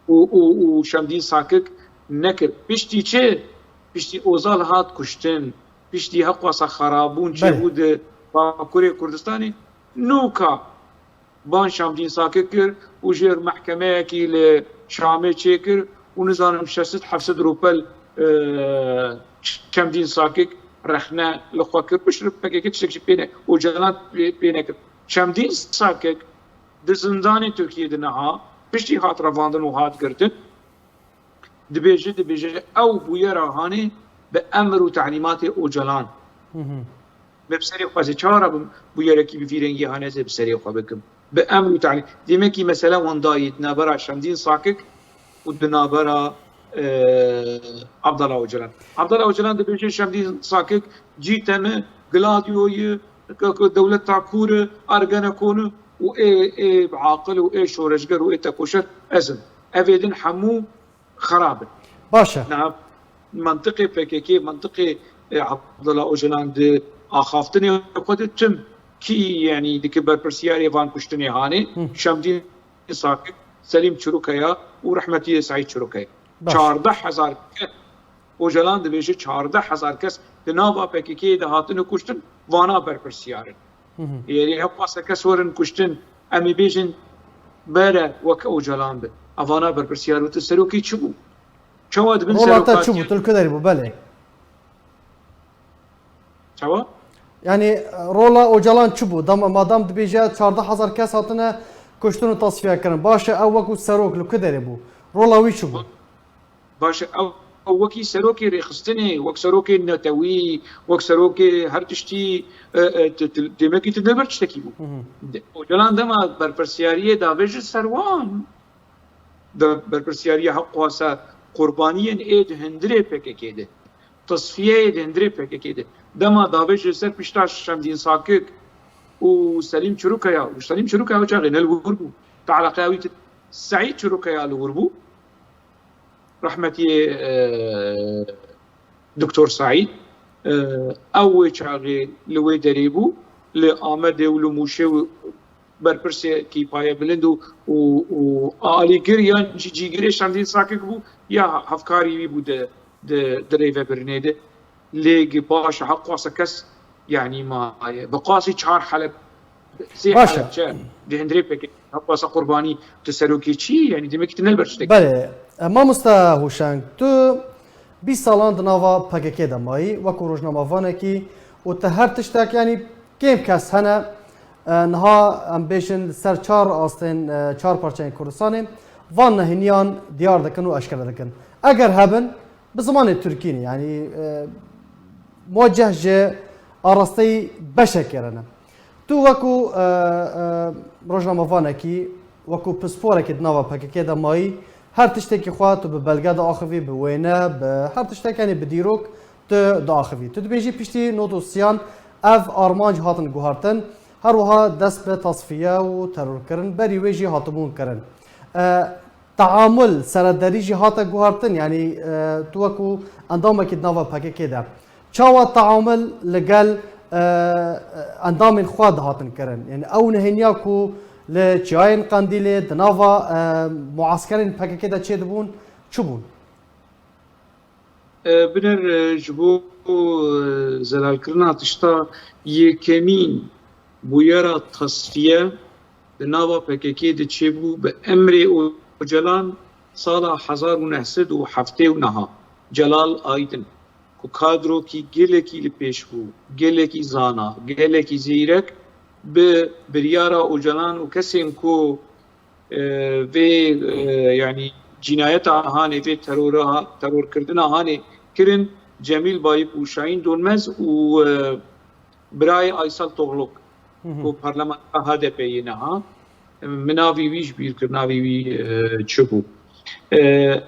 û, û, û Şemdîn Sakik nekir. Piştî çi? Piştî Ozal hat kuştin, piştî heqwasa xerabûn Belê. çêbû di Bakurê Kurdistanê, nûka ban Şemdîn Sakik kir û jêr mehkemeyekî li Şamê çêkir û nizanim şeş sed heft sed rûpel, e, Şemdîn Sakik rexne li xwe kir. Piştre P K K tiştek jî pê ne, Ocalan pê, pê nekir. Şemdîn Sakik di zindanê Tirkiyê de niha piştî hat revandin û hat girtin, dibêje, dibêje ew bûyera hanê bi emir û telîmatê Ocalan. Hı hı. Me bi serê xwe, ez ê çawa bûyerekî bi vî rengî hanê ez ê bi serê xwe bikim? Bi emr û telî-, demek ki mesele wendayî di navbera Şemdîn Sakik û di navbera, e, Abdullah Ocalan. Abdullah Ocalan dibêje Şemdîn Sakik cî te mi, Gladioyî, k-, k-, dewleta kûr, Ergenekon û ê, ê bi aqil û ê şoreşger û ê tekoşer ez im. Ev ê din hemû xerab in. Baş e. Niha mentiqê P K K, mentiqê, e, Abdullah Ocalan di axaftinê xwe de tim kî, yanî dike berpirsiyarê van kuştinê hanê, Hı. Şemdîn Sakik, Selîm Çirûkaya û rehmetî Seîd Çirûkaya. Baş. Çardeh hezar kes, Ocalan dibêje çardeh hezar kes di nava P K K de hatine kuştin, vana berpirsiyar in. Hı hı. Êrî hewqasa kes werin kuştin, em ê bêjin bere weke Ocalan be. Evana berpirsiyar û tu serokê çi bû? Çawa dibin Rola te çi bû? serokatiya Tu li ku derê bû, belê. Çawa? Yani, rola Ocalan çi bû? Dam-, madam dibêje çardeh hezar kes hatine kuştin û tasfiye kirin. Baş e, ew wekû serok li ku derê bû? Rola wî çi bû? Baş e, ew, ew wekî serokê rêxistinê, wek serokê netewî, wek serokê her tiştî, e, e, tu, tu, demekî tu ne ber tiştekî bû. Hı hı. De, Ocalan dema berpirsiyariyê davêje ser wan, de, berpirsiyariya heqwasa qurbaniyên ê di hundirê P K K de, tasfiyeyê di hundirê P K K de, dema davêje ser pişta Şemdîn Sakik û Selîm Çirûkaya, û Selîm Çirûkaya çaxê ne li wir bû, te eleqeya wî tu, Seîd Çirûkaya li wir bû, rehmetiyê, e, Doktor Seîd, e, ew wê çaxê li wê derê bû, li Amedê û li Mûşê û berpirsê kîpaye bilind û, û, û alîgir yan jî cîgirê Şemdîn Sakik bû, ya hevkarî wî bû di, di, di rêvebirinê de. Lê gi baş e, heqwasa kes, yanî maye. Bi qasî çar heleb, sê Baş e. helebçe, di hundirê P K K, heqwasa qurbanî, tu serokê çi? Yanî demek ki tu ne li ber tiştekî. Belê. E, mamosta Hûşeng, tu bîst salan di nava P K K de mayî, wekû rojnamevanekî û te her tiştek, yanî kêm kes hene, e, niha em bêjin ser çar astên, e, çar parçeyên Kurdistanê van nehêniyan diyar dikin û eşkere dikin. Eger hebin, bi zimanê Tirkî ne, yanî, e, muweceh ji arasteyî beşekê re ne. Tu wekû, e, e, rojnamevanekî, wekû pisporekî di nava P K K de mayî, her tiştekî xwe tu bi belge diaxivî, bi wêne, bi her tiştek, yanî bi dîrok tu diaxivî. Tu dibêjî piştî nod û sîyan ev armanc hatin guhartin, her wiha dest bi tasfiye û terorkirin berî wê jî hatibûn kirin. E, Teamul, serederî jî hate guhartin, yanî, e, tu wekû endamekî di nava P K K de. Çawa teamul li gel, e, endamên xwe dihatin kirin? Yanî ew nehêniya ku li çiyayên Qendîlê di nava, e, muaskerên P K K de çêdibûn, çi bûn? E, biner, e, ji bo, e, zelalkirina tişta yekemîn bûyera tasfiye di nava P K K de çêbû bi emrê Ocalan sala hezar û neh sed û heftê û neh a. Celal Aydin, ku kadrokî gelekî li pêş bû, gelekî zana, gelekî zîrek, bi biryara Ocalan û kesên ku e, vê, e, yanî cînayeta hanê, vê terora, terorkirina hanê kirin Cemîl Bayik û Şahîn Donmez û, e, birayê Aysel Togluk, Hı hı. ku parlamenta H D P'ê yê niha. Min navê wî ji bîr kir, navê wî, e, çi bû? E,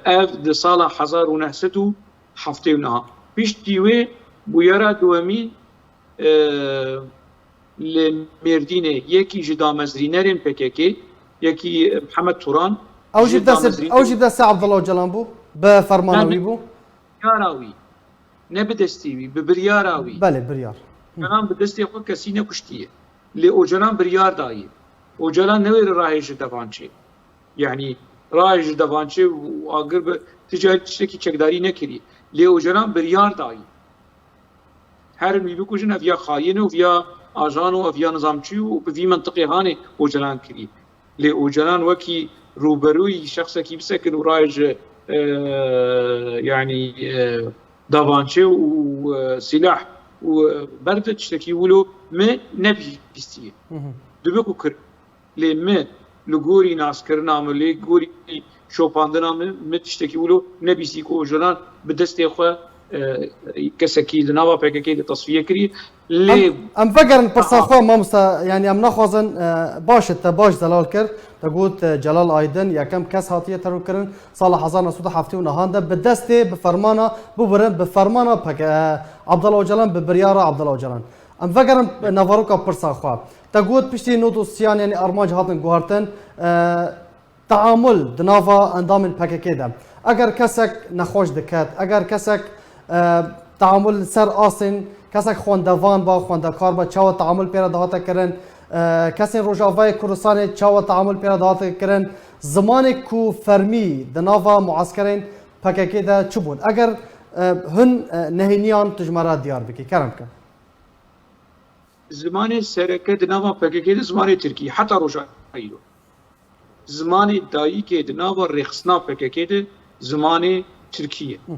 ev di sala hezar û neh sed û heftê û neh a. Piştî wê bûyera duwemîn, e, li Mêrdînê, yekî ji damezrînerên P K K, yekî Mihemed Turan, Ew jî ji destê, damezrînerên ew jî destê Abdullah Ocalan bû, bi fermana Ne, ne. wî bû? Biryara wî. Ne bi destê wî, bi biryara wî. Belê, biryar. Hı. Ocalan bi destê xwe kesî nekuştiye. Lê Ocalan biryar daye. Ocalan newêre rahêje devançê. Yanî rahêje devançê û agir bi, ti carî tiştekî çekdarî nekiriye. Lê Ocalan biryar daye. Herin wî bikujin, ev ya xayîn e û ya ajan û ev ya nizamçî û bi vî mentiqê hanê Ocalan kiriye. Lê Ocalan wekî rûberûyî şexsekî bisekin û rayê ji, e, yanî, e, davançê û, e, sîlah û, e, berde tiştekî wilo me nebihîstiye. Hı hı. Dibe ku kir. Lê me Li gorî naskirina min, li gorî şopandina min, min tiştekî wilo nebîsî ku Ocalan bi destê xwe, e, kesekî li nava P K K de tasfiye kiriye. Lê Em, em vegerin pirsa xwe, mamosta, yanî em naxwazin, e, baş e, te baş zelal kir. Te got, e, Celal Aydin yekem kes hatiye terorkirin sala hezar neh sed û heftê û nehan de bi destê, bi fermana, bibirin, bi fermana P K K, e, Abdullah Ocalan, bi biryara Abdullah Ocalan. Em vegerin naveroka pirsa xwe. Te got piştî nod û sîyan, yanî armanc hatin guhertin, e, teamul di nava endamên P K K de. Eger kesek nexweş diket, eger kesek, e, teamul li ser astên kesek xwendevan ba, xwendekar ba, çawa teamul pê re dihate kirin, e, kesên Rojavayê Kurdistanê çawa teamul pê re dihate kirin, zimanê ku fermî di nava muaskerên P K K de çi bûn? Eger, e, hin, e, nehêniyan tu ji me re diyar bikî, kerem ke. Zimanê sereke di nava P K K de zimanê tirkî, heta roja îro. Zimanê dayikê di nava rêxistina P K K de zimanê tirkî ye. Hı.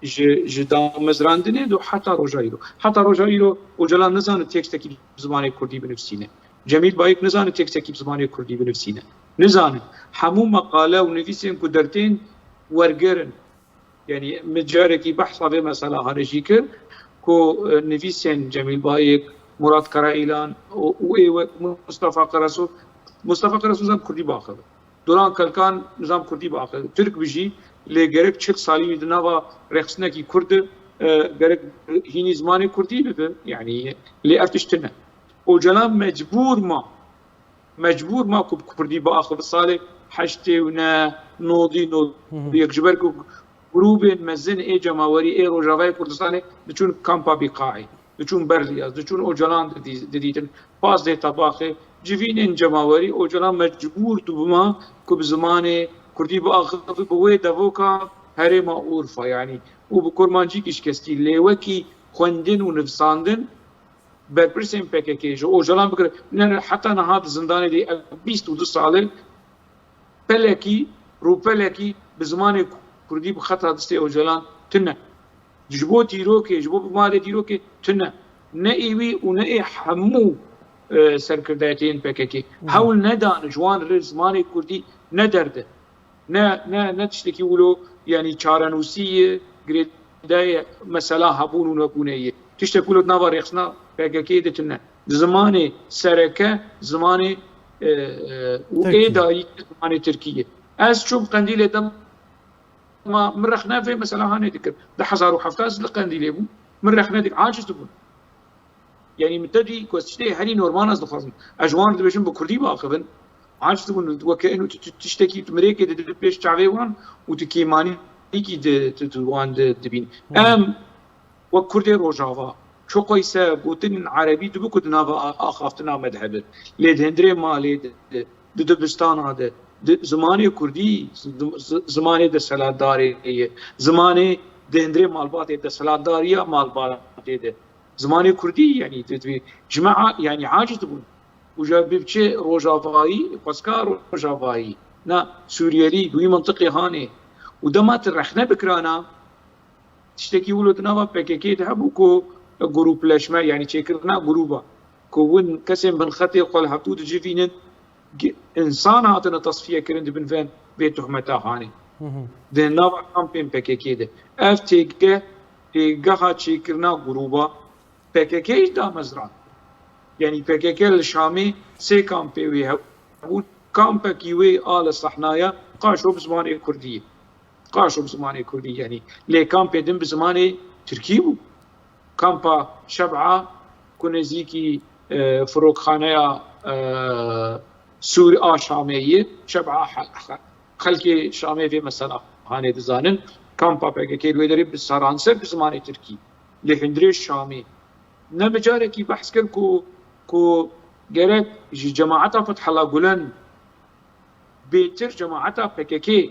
Ji, ji damezrandinê de heta roja îro. Heta roja îro Ocalan nizane tekstekî bi zimanê kurdî binivîsîne. Cemîl Bayik nizane tekstekî bi zimanê kurdî binivîsîne. Nizane. Hemû meqale û nivîsên ku dertên werger in. Yanî min carekî behsa vê mesela hanê jî kir ku, e, nivîsên Cemîl Bayik, Murat Karaîlan û, û ê wek Mustafa Karasu, Mustafa Karasu nizam kurdî biaxive. Duran Kalkan nizam kurdî biaxive. Tirk bijî, lê gerek çil salî wî di nava rêxistinekî kurd de, e, gerek hînî zimanê kurdî bibe. Yanî lê ev tişt tune. Ocalan mecbûr ma mecbûr ma ku bi kurdî biaxive salê heştê û neh, nodî, nodî yek, ji ber ku grûbên mezin ê cemawerî ê Rojavayê Kurdistanê diçûn kampa Bîqaî, diçûn ber Riyaz, diçûn Ocalan didî-, didîtin, Pazdeh Tabaxê, civînên cemawerî Ocalan mecbûr dibûma ku bi zimanê kurdî biaxive bi wê devoka herêma Urfa, yanî û bi kurmancî kişkestî lê wekî xwendin û nivîsandin berpirsên P K K ji Ocalan bigire, ne, ne, heta niha di zindanê de ev bîst û du sal e, pelekî, rûpelekî bi zimanê kurdî bi xeta distê Ocalan tune. Ji bo dîrokê, ji bo bimarê dîrokê tune. Ne ê wî û ne ê hemû, e, serkirdayetiyên P K K. Hı hı. Hewl nedan ji wan re zimanê kurdî ne derd e. Ne, ne, ne tiştekî wilo, yanî çarenûsî ye, girêdayê mesela hebûn û nebûnê ye. Tiştek wilo di nava rêxistina P K K de tune. Zimanê sereke, zimanê, e, e, û ê dayî zimanê tirkî ye. Ez çûm Qendîlê dema min rexne vê mesela hanê dikir. Du hezar û heft ez li Qendîlê bûm. Min rexne dik, aciz dibûn. Yanî min te dî ku ez tiştê herî normal ez dixwazim. Ez ji wan re dibêjim bi kurdî biaxivin. Aciz dibûn, weke eno tu, tu tiştekî tu mirêkê didî pêş çavê wan û tu kêmanîkî di, tu, tu wan di, dibîn. Hı. Em wek kurdê Rojava, çoqoyse gotinên erebî dibe ku di nava a-, axaftina me de hebe. Lê di hundirê malê de, di dibistana de, di zimanê kurdî, zi-, zi-, zimanê deselatdarê ye. Zimanê di hundirê malbatê deselatdariya malbatê de. Zimanê kurdî, yanî, di, di, ji me a-, yanî, aciz dibûn. Û ji bi biçe rojavayî, xwezka rojavayî, na Sûriyelî, di wî mintiqê hanê. Û dema tu rexne bikirana, tiştekî wilo di nava P K K de hebû ku grûpleşme, yanî çêkirina grûba, ku win kesên binxetê xwe li hevdû dicivînin, gi-, însan hatine tasfiye kirin di bin vê, vê tuhmeta hanê. Hı hı. Di nava kampên P K K de. Ev têgeh, têgeha çêkirina grûba P K K jî damezrand. Yanî P K K li Şamê sê kampê wê hebûn. Kampekî wê a li Sehnaya qaşo bi zimanê kurdî ye. Qaşo bi zimanê kurdî, yanî lê kampê din bi zimanê tirkî bû. Kampa Şeb'a ku nêzîkî, e, firokxaneya, e, Sûr a Şamê ye, Şeb'a he-, he-, xelkê Şamê vê mesela hanê dizanin. Kampa P K K li wê derê bi seranser bi zimanê tirkî. Lê hundirê Şamê. Ne bi carekî behs kir ku, ku gerek ji cemaeta Fethullah Gulen bêtir cemaeta P K K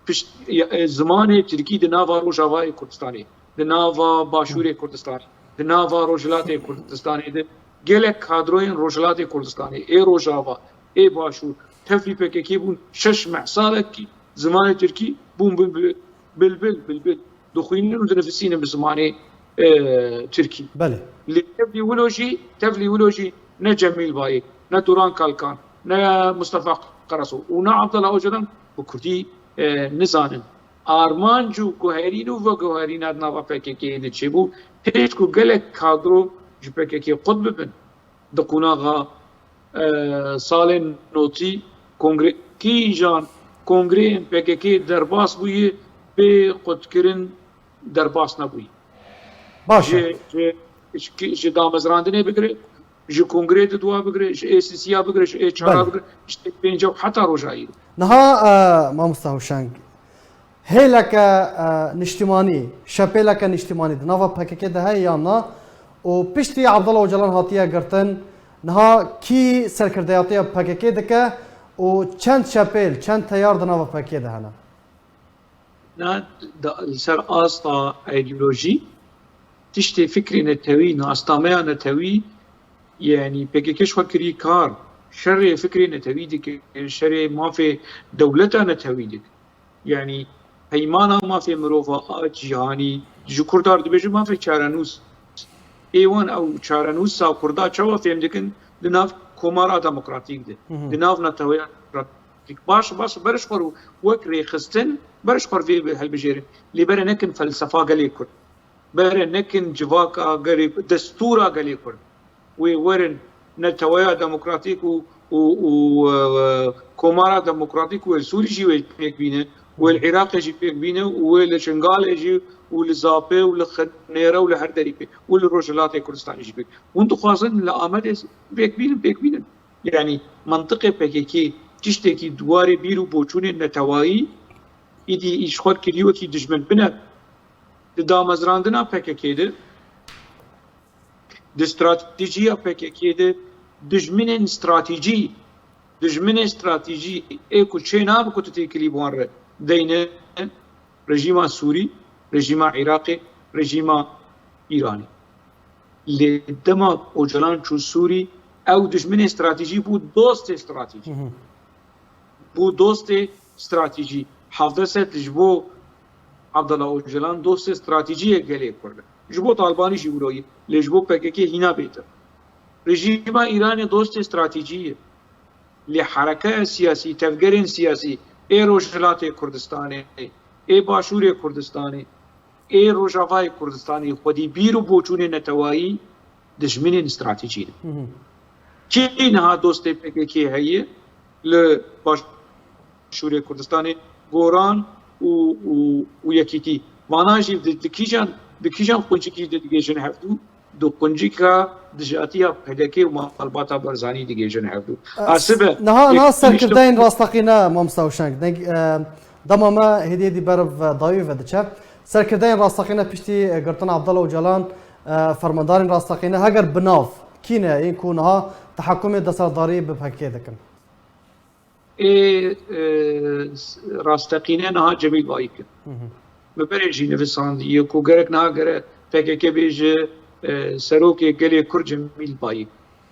pişt-, e, zimanê tirkî di nava Rojavayê Kurdistanê, di nava Başûrê Kurdistanê, di nava Rojhilatê Kurdistanê de gelek kadroyên Rojhilatê Kurdistanê, ê Rojava, ê Başûr, tevlî P K K bûn, şeş meh salekî zimanê tirkî bûn bilbil, bilbil, bilbil dixwînin û dinivîsînin bi zimanê, e, tirkî. Belê. Lê tevlî wilo jî, tevlî wilo jî ne Cemîl Bayik, ne Duran Kalkan, ne Mustafa Karasu û ne Abdullah Ocalan bi kurdî, e, nizanin. Armanc û guherîn û veguherîna di nava P K K'ê de çêbû, pêş ku gelek kadro ji P K K qut bibin. Di qunaxa, e, salên notî kongre, kîjan kongreyên P K K derbas bûye, bê qutkirin derbas nebûye. Baş e. Ji, ji, ji, ji damezrandinê bigire, ji kongreyê di dua bigire, ji A C C ya bigire, ji A çar a Belê. bigire, ji A pênc û heta roja îro. Niha, e, mamosta Hewşeng, hêleke, e, niştimanî, şepêleke niştimanî di nava P K K de heye yan na? Û piştî Abdullah Ocalan hatiye girtin, niha kî serkirdeyatiya P K K dike û çend şepêl, çend teyar di nava P K K de hene? Na, da, li ser asta îdeolojî, tiştê fikrê netewî, nastameya netewî, yanî P K K ji xwe kirî kar, şerê fikrê netewî dike, şerê mafê dewleta netewî dike. Yanî peymana mafê mirova a cîhanî, ji Kurdan re dibêjin mafê çarenûs. Ê wan ew çarenûsa Kurda çawa fêm dikin? Di nav komara demokratîk de, Hı hı. di nav neteweya demokratîk. Baş, baş, berê ji xwe re wek rêxistin, berê ji xwe re vê helbijêrin. Lê berê nekin felsefa gelê Kurd. Berê nekin civaka gelê, destûra gelê Kurd. Wê werin neteweya demokratîk û, û, û, e, komara demokratîk wê li Sûrî jî wê pêk bîne, wê li Iraqê jî pêk bîne û wê li Şingalê jî û li Zapê û li Xinêre û li her derî pê û li Rojhilatê Kurdistanê jî pêk. Hûn dixwazin li Amedê pêk bînin, pêk bînin. Yanî mentiqê P K K tiştekî di warê bîr û boçûnên netewayî îdî ji xwe kirî wekî dijmin. Bine di damezrandina P K K de, di stratejiya P K K de dijminên stratejî, dijminên stratejî ê ku çê nabe ku tu têkilî bi wan re deyne rejîma Sûrî, rejîma Iraqê, rejîma Îranê. Lê dema Ocalan çû Sûrî, ew dijminê stratejî bû dostê stratejî. Hı hı. Bû dostê stratejî. Hevdeh sed ji bo Abdullah Ocalan dostê stratejî ye gelê Kurd. Ji bo Talibanî jî wilo ye. Lê ji bo P K K hîna bêtir. Rejîma Îranê dostê stratejî ye. Lê herekeya siyasî, tevgerên siyasî ê Rojhilatê Kurdistanê, ê Başûrê Kurdistanê, ê Rojavayê Kurdistanê xwedî bîr û boçûnên netewayî dijminên stratejî ne. Hı hı. Kî niha dostê P K K heye li Başûrê Kurdistanê? Goran û, û, û Yekîtî. Vana jî di, di kîjan, di kîjan quncikî de digihêjin hevdû? Di quncika dijatiya P D K û malbata Barzanî digihêjin hevdû. E, Asibe, niha, niha serkirdeyên rasteqîne, mamosta Hewşeng, deng, e, dema me hêdî hêdî beriv, e, dawî ve diçe. Serkirdeyên rasteqîne piştî, e, girtina Abdullah Ocalan, e, fermandarên rasteqîne heger bi nav kî ne, yên ku niha tehekumê desatdarî bi P K K dikin? Ê, e, s-, rasteqîne niha Cemîl Bayik e. Hı hı. Min berê jî nivîsandiye ku gerek niha gere P K K bêje, e, serokê gelê Kurd Cemîl Bayik.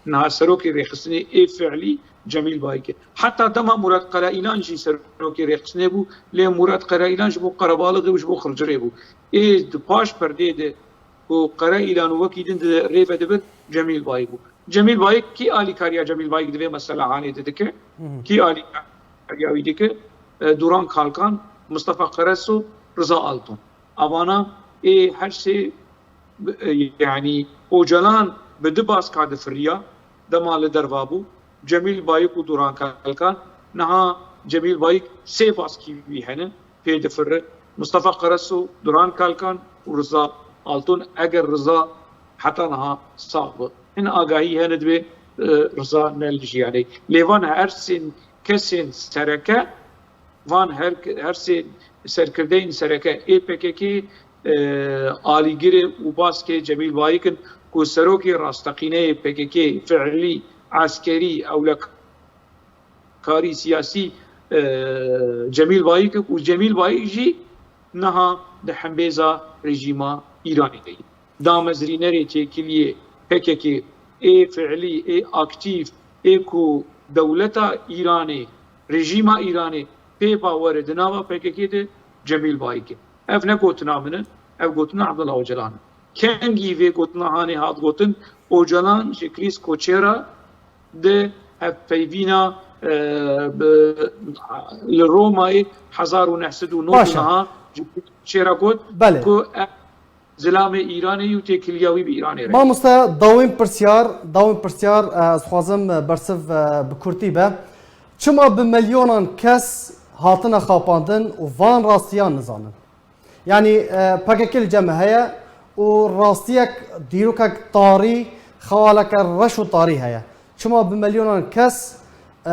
Niha serokê rêxistinê ê fiilî Cemîl Bayik e. Heta dema Murat Karaîlan jî serokê rêxistinê bû, lê Murat Karaîlan ji bo qerebalixê û ji bo xircirê bû. Ê di paş perdê de ku Karaîlan û wekî din di rê ve dibin, Cemîl Bayik bû. Cemîl Bayik, kî alîkariya Cemîl Bayik di vê meselehanê de dike? Hı hı. Kî alîkariya wî dike? E, Duran Kalkan, Mustafa Karasu, Riza Altun. Avana ê her sê, e, yanî Ocalan bi du baska difiriya, dema li derva bû. Cemîl Bayik û Duran Kalkan, niha Cemîl Bayik sê baskî wî hene, pê difire. Mustafa Karasu, Duran Kalkan û Riza Altun. Eger Riza heta niha sax bi, hin agahî hene divê, e, Riza ne li jiyanê. Lê van her sê kesên sereke, van her, her sê serkirdeyên sereke ê P K K, e, alîgirê û baskê Cemîl Bayik in ku serokê rasteqîneyê P K K fiilî, eskerî, ewlek karî siyasî, e, Cemîl Bayik û Cemîl Bayik jî niha di hembêza rejîma Îranê de ye. Damezrînerê têkiliyê P K K ê fiilî, ê aktîf, ê ku dewleta Îranê, rejîma Îranê pê bawer e di nava P K K de Cemîl Bayik e. Ev ne gotina min e, ev gotina Abdullah Ocalan e. Kengî vê gotina hanê hat gotin, Ocalan ji Krîs Koçera di Ev peyvîna, e, bi, li Romayê hezar û neh sed û nod û neh ji çêra got ku ev zilamê Îranê yû têkiliya wî bi Îranê re. Mamoste, dawîn pirsyar, dawîn pirsyar, e, ez xwazim, e, bersiv, e, bi kurtî be. Çima bi milyonan kes hatine xapandin û van rastiyan nizanin? Yanî, e, P K K li cem me heye û rastiyek, dîrokek tarî, xewaleke reş û tarî heye. Çima bi milyonan kes, e,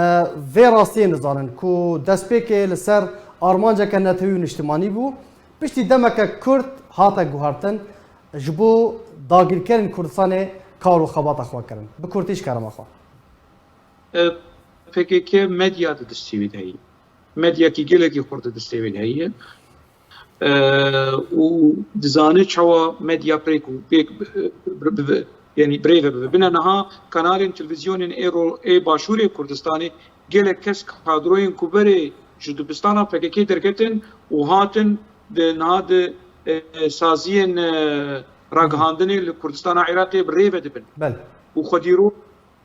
vê rastiyê nizanin ku destpêkê li ser armanceke netewî û niştimanî bû, piştî demeke kurt hate guhertin, ji bo dagirkerên Kurdistanê kar û xebata xwe kirin? Bi kurtî ji kerema xwe. E, P K K medya di destê wê de heye. Medyakî gelekî xurt di destê wê de heye. E, û dizane çawa medya pêk û pêk bi, bi, bi, yanî birêve bibe. Bine niha kanalên televîzyonên ê ro-, ê Başûrê Kurdistanê gelek kes kadroyên ku berê ji dibistana P K K derketin û hatin di niha di, e, saziyên, e, ragihandinê li Kurdistana Iraqê bi rê ve dibin. Belê. Û xwedî ro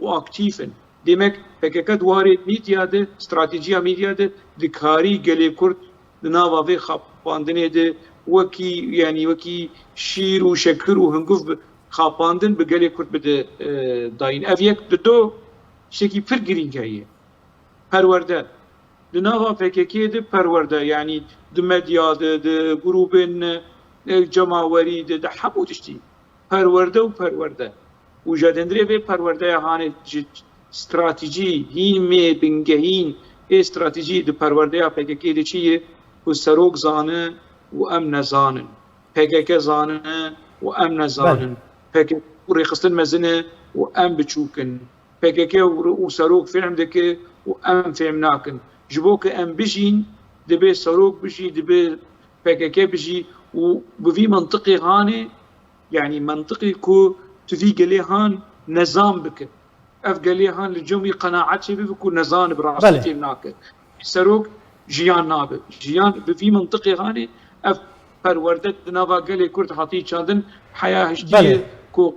û aktîf in. Demek P K K di warê medya de, stratejiya medya de dikarî gelê Kurd di nava vê xapandinê de wekî, yanî wekî şîr û şekir û hinguv bi xapandin bi gelê Kurd bide, e, dayîn. Ev yek. Dido, tiştekî pir girîng heye. Perwerde. Di nava P K K de perwerde, yanî di medya de, di grûbên, e, cemawerî de, di hemû tiştî. Perwerde û perwerde. Û ji dindirê vê perwerdeya hanê ji stratejî, hîn mê bingehîn ê stratejî di perwerdeya P K K de çi ye? Ku serok zane û em nezanin. P K K zane û em nezanin. P K K û rêxistin mezin e û em biçûk in. P K K û, û serok fêm dike û em fêm nakin. Ji bo ku em bijîn, dibe serok bijî, dibe P K K bijî û bi vî mintiqê hanê, yanî mintiqê ku tu vî gelê han nezan bike. Ev gelê han li cem wî qenaet çêbibe ku nezan bi rastî fêm nake. Serok jiyan nabe. Jiyan bi vî mintiqê hanê, ev perwerde di nava gelê Kurd hatiye çandin, heya hiştî ye ku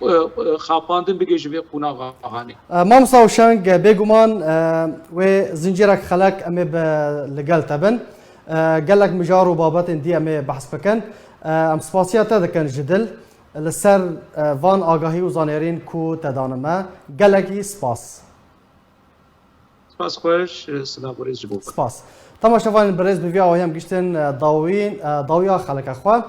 e, e, xapandin bigihîje vê qonaxa hanê. E, Mamosta Hewşeng, bêguman, e, wê zincîrek xelek em ê bi, li gel te bin. E, gelek mijar û babetên dî em ê behs bikin. E, em spasiya te dikin ji dil li ser, e, van agahî û zanêrîn ku te dane me. Gelekî spas. Spas xweş, silav û rêz ji bo we. Spas. Temaşevanên birêz, bi vî awayî em giştin, e, dawî, e, dawiya xeleka xwe.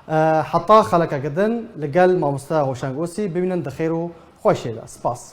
E, heta xelekeke din li gel mamoste Hoşeng Osî bimînin di xêr û xweşiyê de. Spas.